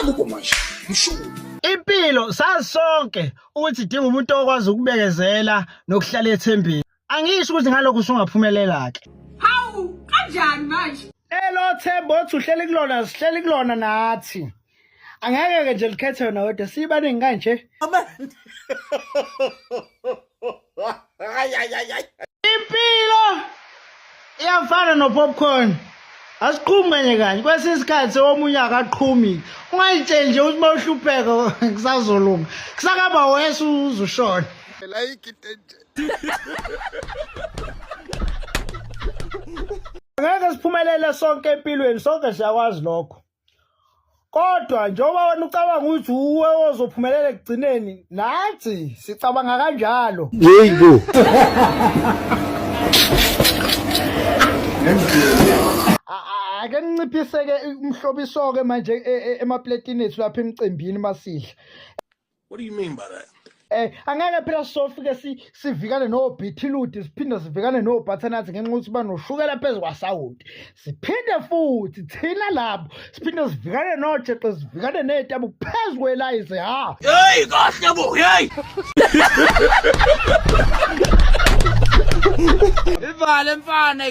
Kubo manje. Mshuku. Impilo sazi sonke ukuthi idinga umuntu okwazi ukubekezela nokuhlala ethembeni. Angisho ukuthi ngalokho usungaphumelela ke. Hawu, kanjani manje? Elo themba othi uhleli kulona sihleli kulona nathi. Angeke ke nje likhethe wena wedwa sibaningi kanje. Amen. Ay ay ay ay. Impilo iyafana no-popcorn. Asiqhumi kanye kanye. Kwesinye isikhathi omunye akaqhumi. Ungayitsheli nje ukuthi uma uhlupheka kusazolunga. Kusakaba wese uzushona. Like it nje. Angeke siphumelele sonke empilweni, sonke siyakwazi lokho. Kodwa njengoba wena ucabanga ukuthi uwe ozophumelela ekugcineni, nathi sicabanga kanjalo. Yebo. Ake ninciphise-ke umhlobiso-ke manje emapletini ethu lapha emcimbini masidla. What do you mean by that? Angeke phela sofike sivikane nobhithiludi siphinde sivikane nobhathanathi ngenxa yokuthi banoshukela phezu kwasawoti. Siphinde futhi thina labo siphinde sivikane nojeqe sivikane ney'tabu phezu kwelayizi ha. Hey kahle bo hey. Ivale mfana.